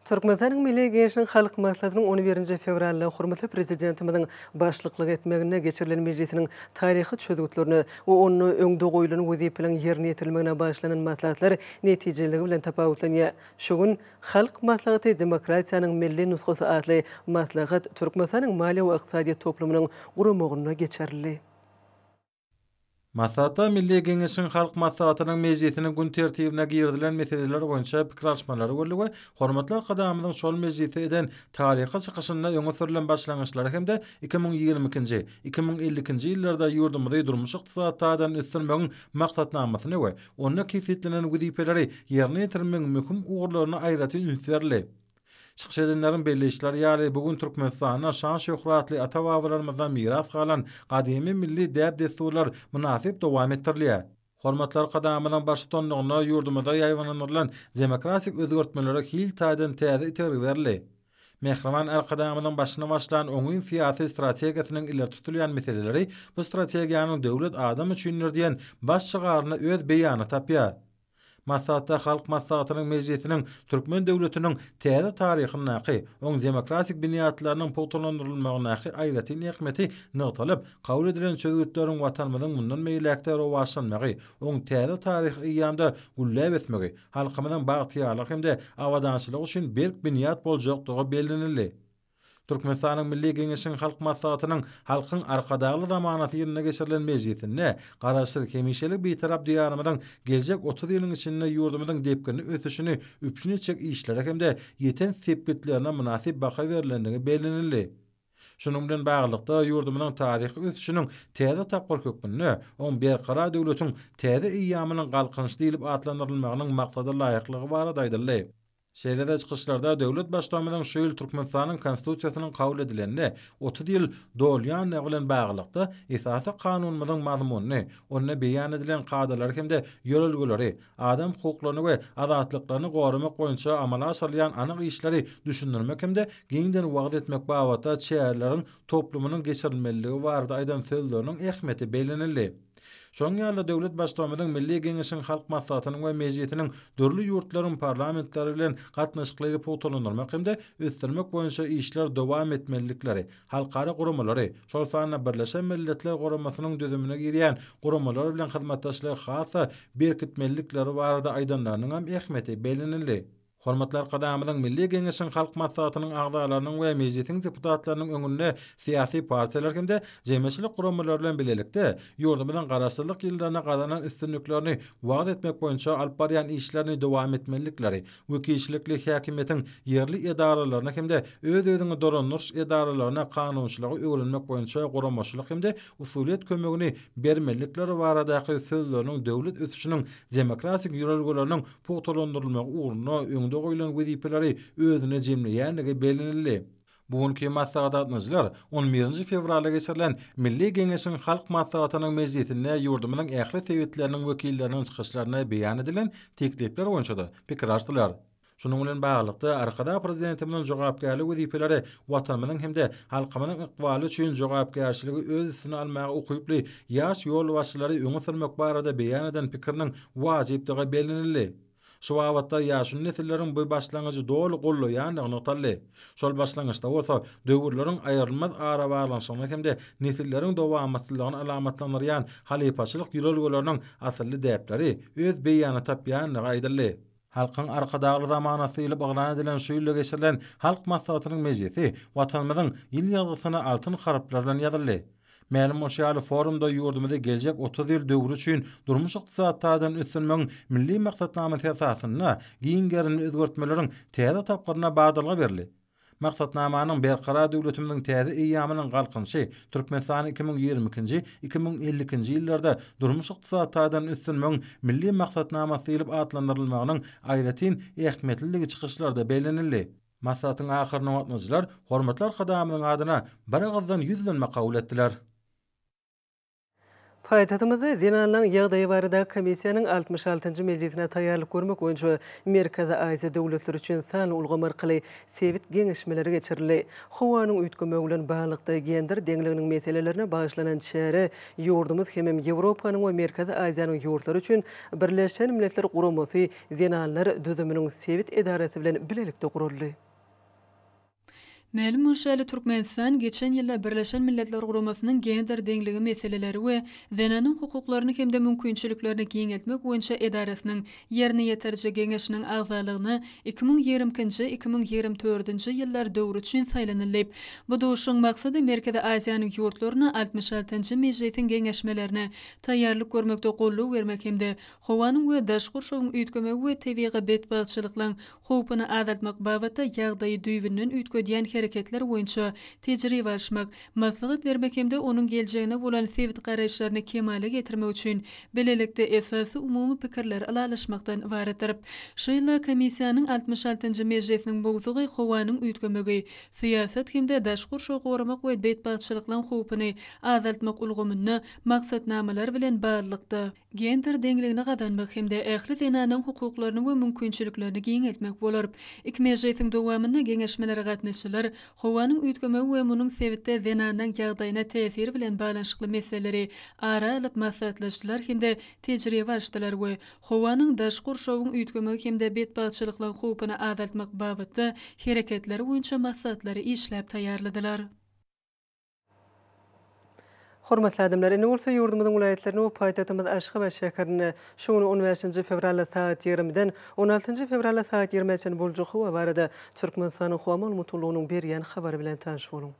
Türkmenistanyň Milli Geňeşiniň Halk Maslahatynyň on birinji fewralynda hormatly Prezidentimiziň başlyklyk etmeginde geçirilen mejlisiniň taryhy çözgütlerine we onda öňde goýlan wezipeleriň ýerine ýetirilmegine bagyşlanan maslahatlar netijeliligi bilen tapawutlanýar. Şu gün Halk Maslahaty demokratiýanyň milli nusgasy atly maslahat Türkmenistanyň Maliýe we ykdysadyýet toplumynyň guramagynda geçirildi. Maslahatda Milli Geňeşiň Halk Maslahatynyň mejlisiniň gün tertibine girizilen meseleler boýunça pikir alyşmalar boldy we hormatly Arkadagymyzyň şol mejlisde eden taryhy çykyşynda öňe sürlen başlangyçlary hem-de 2022-nji, 2052-nji ýyllarda ýurdumyzy durmuş-ykdysady taýdan ösdürmegiň maksatnamasyny we onda kesgitlenen wezipeleri ýerine ýetirmegiň möhüm ugurlaryna aýratyn üns berildi. Çykyş edenleriň belleýişleri ýaly, bu gün Türkmenistanda şan-şöhratly ata-babalarymyzdan miras galan gadymy milli däp-dessurlar mynasyp dowam etdirilýär. Hormatly Arkadagymyzyň baştutanlygynda ýurdumyzda ýaýbaňlandyrylan demokratik özgertmelere hil taýdan täze itergi berildi. Mähriban Arkadagymyzyň başyny başlan oňyn syýasy strategiýasynyň ileri tutulýan meseleleri bu strategiýanyň Döwlet adam üçindir diýen baş şygarynda öz beýanyny tapýar. Maslahatda Halk Maslahatynyň mejlisiniň türkmen döwletiniň täze taryhyndaky, oň demokratik binýatlarynyň pugtalandyrylmagyndaky aýratyn ähmiýeti nygtalyp, kabul edilen çözgütleriň Watanymyzyň mundan beýläk-de rowaçlanmagy, oň täze taryhy eýýamda gülläp ösmegi, halkymyzyň bagtyýarlygy hem-de abadançylygy üçin berk binýat boljakdygy bellenildi. Türkmenistanyň Milli Geňeşiniň Halk Maslahatynyň Halkyň Arkadagly zamanasy ýylynda geçirilen mejlisinde Garaşsyz, hemişelik Bitarap Diýarymyzyň geljek 30 ýylyň içinde ýurdumyzyň depginli ösüşini üpjün etjek işlere hem-de ýeten sepgitlerine mynasyp baha berlendigi bellenildi. Şunuň bilen baglylykda, ýurdumyzyň taryhy ösüşiniň täze tapgyry hökmünde oň Berkarar döwletiň täze eýýamynyň Galkynyşy diýlip atlandyrylmagynyň maksada laýyklygy barada aýdyldy. Şeýle-de çykyşlarda döwlet Baştutanymyzyň şu ýyl Türkmenistanyň Konstitusiýasynyň kabul edilenine 30 ýyl dolýandygy bilen baglylykda, Esasy Kanunymyzyň mazmunyny, onda beýan edilen kadalary hem-de ýörelgeleri, adam hukuklaryny we azatlyklaryny goramak boýunça amala aşyrylýan anyk işleri düşündirmek hem-de giňden wagyz etmek babatda çäreleriň toplumynyň geçirilmelidigi barada aýdan sözleriniň ähmiýeti bellenildi. Şonuň ýaly-da döwlet Baştutanymyzyň Milli Geňeşiň Halk Maslahatynyň we Mejlisiniň dürli ýurtlaryň parlamentleri bilen gatnaşyklary pugtalandyrmak hem-de ösdürmek boýunça işler dowam etmelilikleri, halkara guramalary, şol sanda Birleşen Milletler Guramasynyň düzümine girýän guramalar bilen hyzmatdaşlygy has-da berkitmelilikleri barada aýdanlarynyňam ähmiýeti bellenildi. Hormatly Arkadagymyzyň Milli Geňeşiň Halk Maslahatynyň agzalarynyň we Mejlisiň deputatlarynyň öňünde syýasy partiýalar hem-de jemgyýetçilik guramalary bilen bilelikde ýurdumyzyň Garaşsyzlyk ýyllarynda gazanan üstünliklerini wagyz etmek boýunça alyp barýan işlerini dowam etmelilikleri, wekilçilikli häkimiýetiň ýerli edaralaryna hem-de öz-özüňi dolandyryş edaralaryna kanunçylygy öwrenmek boýunça guramaçylyk hem-de usulyýet kömegini bermelilikleri baradaky sözleriniň döwlet ösüşiniň demokratik ýörelgeleriniň pugtalandyrylmagy ugrunda öňde goýlan wezipeleri özünde jemleýändigi bellenildi. Bu günki maslahata gatnaşyjylar on birinji fewralda geçirilen Milli Geňeşiň Halk Maslahatynyň mejlisinde ýurdumyzyň ähli sebitleriniň wekilleriniň çykyşlarynda beýan edilen teklipler boýunça-da pikir alyşdylar. Şunuň bilen baglylykda, Arkadag Prezidentimiziň jogapkärli wezipeleri Watanymyzyň hem-de halkymyzyň ykbaly üçin jogapkärçiligi öz üstüne almaga ukyply ýaş ýolbaşçylary öňe sürmek barada beýan eden pikiriniň wajypdygy bellenildi. Şu babatda ýaşuly nesilleriň bu başlangyjy doly goldaýandygy nygtaldy. Şol başlangyçda bolsa döwürleriň aýrylmaz arabaglanyşygyny hem-de nesilleriň dowamatlylygyny alamatlandyrýan halypaçylyk ýörelgeleriniň asylly däpleri öz beýanyny tapýandygy aýdyldy. Halkyň Arkadagly zamanasy diýlip yglan edilen şu ýylda geçirilen Halk Maslahatynyň mejlisi Watanymyzyň ýyl ýazgysyna altyn harplar bilen ýazyldy. Mälim bolşy ýaly, forumda ýurdumyzy geljek 30 ýyl döwri üçin durmuş-ykdysady taýdan ösdürmegiň Milli maksatnamasy esasynda giň gerimli özgertmeleriň täze tapgyryna badalga berildi. Maksatnamanyň Berkarar döwletimiziň täze eýýamynyň Galkynyşy, Türkmenistany 2022-nji, 2052-nji ýyllarda durmuş-ykdysady taýdan ösdürmegiň Milli maksatnamasy diýlip atlandyrylmagynyň aýratyn ähmiýetlidigi çykyşlarda bellenildi. Maslahatyň ahyrynda gatnaşyjylar hormatly Arkadagymyzyň adyna bir agyzdan ýüzlenme kabul etdiler. Paýtagtymyzda zenanlaryň ýagdaýy barada komissiýanyň altmyş altynjy mejlisine taýýarlyk görmek boýunça Merkezi Aziýa döwletleri üçin sanly ulgam arkaly sebit geňeşmeleri geçirildi. Howanyň üýtgemegi bilen baglylykda gender deňliginiň meselelerine bagyşlanan çäre ýurdumyz hemem Ýewropanyň we Merkezi Aziýanyň ýurtlary üçin Birleşen Milletler Guramasy Zenanlar düzüminiň sebit edarasy bilen bilelikde guraldy. Mälim bolşy ýaly, Türkmenistan geçen ýylda Birleşen Milletler Guramasynyň Gender deňligi meseleleri we zenanyň hukuklaryny hem-de mümkinçiliklerini giňeltmek boýunça edarasynyň Ýerine ýetiriji geňeşiniň agzalygyna 2022-nji, 2024-nji ýyllar döwri üçin saýlanyldy. Bu duşuşygyň maksady Merkezi Aziýanyň ýurtlaryna altmyş altynjy mejlisiň geňeşmelerine taýýarlyk görmekde goldaw bermek hem-de howanyň we daşky gurşawyň üýtgemegi we tebigy betbagtçylyklaryň howpuny azaltmak babatda ýagdaýy düýbünden üýtgedýän hereketler boýunça tejribe alyşmak, maslahat bermek hem-de onuň geljegine bolan sebit garaýyşlaryny kemala getirmek üçin bilelikde esasy umumy pikirleri ylalaşmakdan ybaratdyr. Şu ýylda Komissiýanyň altmyş altynjy mejlisiniň mowzugy howanyň üýtgemegi, syýasat hem-de daşky gurşawy goramak we betbagtçylyklaryň howpuny azaltmak ulgamynda maksatnamalar bilen baglylykda, Gender deňligini gazanmak hem-de ähli zenanyň hukuklaryny we mümkinçiliklerini giňeltmek bolar. Iki mejlisiň dowamynda geňeşmelere gatnaşyjylar howanyň üýtgemegi we munuň sebitde zenanyň ýagdaýyna täsiri bilen baglanyşykly meseleleri ara alyp maslahatlaşdylar hem-de tejribe alyşdylar we howanyň daşky gurşawyň üýtgemegi hem-de betbagtçylyklaryň howpuny azaltmak babatda hereketleri boýunça maslahatlary işläp taýýarladylar. Hormatly adamlar, indi bolsa ýurdumyzyň welaýatlarynda we paýtagtymyz Aşgabat şäherinde şu gün on bäşinji fewralda sagat ýigrimiden on altynjy fewralda sagat ýigrimä çenli boljak howa barada Türkmenistanyň Howa maglumat gullugynyň berýän habary bilen tanyş boluň.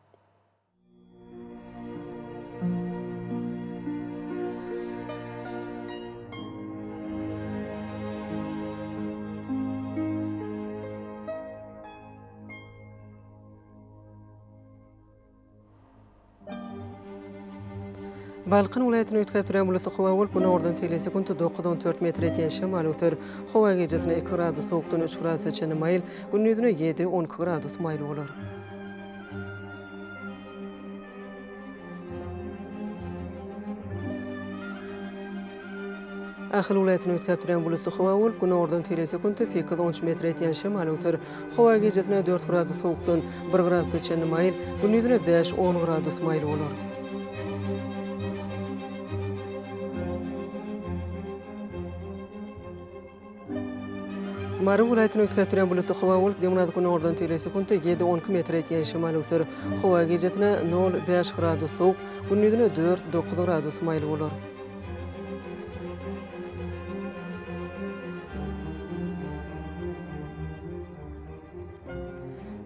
Balkan welaýatynda üýtgäp durýan bulutly howa bolup, günordan tegelek sekuntda dokuz-on dört metre ýetýän şemal öwser. Howa gijesine iki gradus sowukdan üç gradusa çenli maýyl, gündizine ýedi, on iki gradus maýyl bolar. Ahal welaýatynda üýtgäp durýan bulutly howa bolup, günordan tegelek sekuntda sekiz-on üç metre ýetýän şemal öwser. Howa gijesine dört gradus sowukdan bir gradusa çenli maýyl, gündizine bäş-on gradus maýyl bolar. Mary welaýatynda üýtgäp durýan bulutly howa bolup, demirgazyk-günordan tegelek sekuntda ýedi-on iki metre ýetýän şemal öwser. Howa gijesine nol, bäş gradus sowuk, gündizine dört, dokuz gradus maýyl bolar.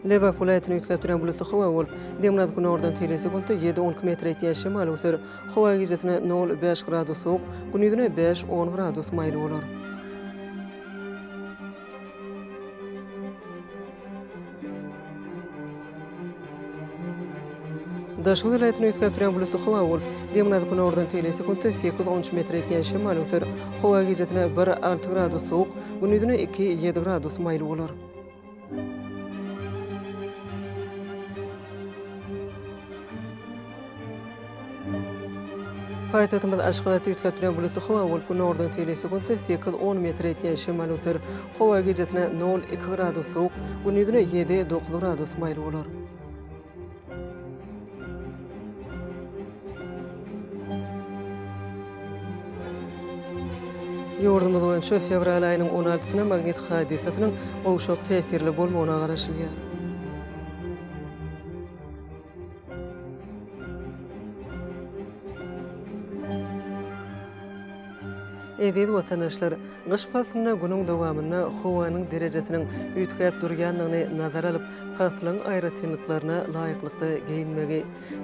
Lebap welaýatynda üýtgäp durýan bulutly howa bolup, demirgazyk-günordan tegelek sekuntda ýedi-on iki metre ýetýän şemal öwser. Howa gijesine nol, bäş gradus sowuk, gündizine bäş, on gradus maýyl bolar. Daşoguz welaýatynda üýtgäp durýan bulutly howa bolup, demirgazyk-günordan tegelek sekuntda sekiz-on üç metre ýetýän şemal öwser. Howa gijesine bir, alty gradus sowuk, gündizine iki, ýedi gradus maýyl bolar. Paýtagtymyz Aşgabatda üýtgäp durýan bulutly howa bolup, günordan tegelek sekuntda sekiz-on metre ýetýän şemal öwser. Howa gijesine nol, iki gradus sowuk, gündizine ýedi, dokuz gradus maýyl bolar. Ýurdumyz boýunça fewral aýynyň on altysyna magnit hadysasynyň gowşak täsirli bolmagyna garaşylýar. Eziz watandaşlar! Gyş paslynda günüň dowamynda howanyň derejesiniň üýtgäp durýandygyny nazara alyp, paslyň aýratynlyklaryna laýyklykda geýinmegi,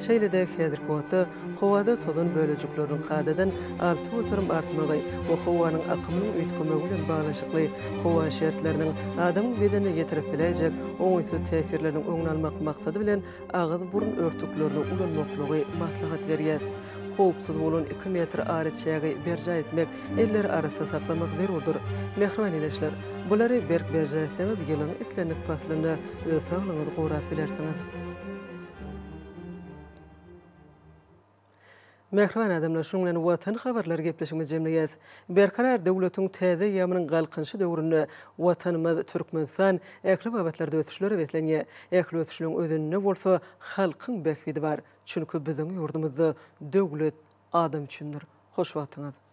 şeýle-de häzirki wagtda howada tozan bölejikleriniň kadadan 6% artmagy we howanyň akymynyň üýtgemegi bilen baglanyşykly howa şertleriniň adamyň bedenine ýetirip biläýjek oňaýsyz täsirleriniň öňüni almak maksady bilen agyz-burun örtüklerini ulanmaklygy maslahat berýäs. Howpsuz bolan iki metr araçägi berjaý etmek, elleri arassa saklamak zerurdyr. Mähriban ildeşler, bulary berk berjaý etseňiz, ýylyň islendik paslynda öz saglygyňyzy gorap bilersiňiz. Mähriban adamlar, şunuň bilen Watan habarlary gepleşigimizi jemleýäs. Berkarar döwletiň täze eýýamynyň Galkynyşy döwründe Watanymyz Türkmenistan ähli babatlarda ösüşlere beslenýär. Ähli ösüşleriň özeninde bolsa halkyň bähbidi bar. Çünki biziň ýurdumyzda döwlet adam üçindir. Hoş wagtyňyz.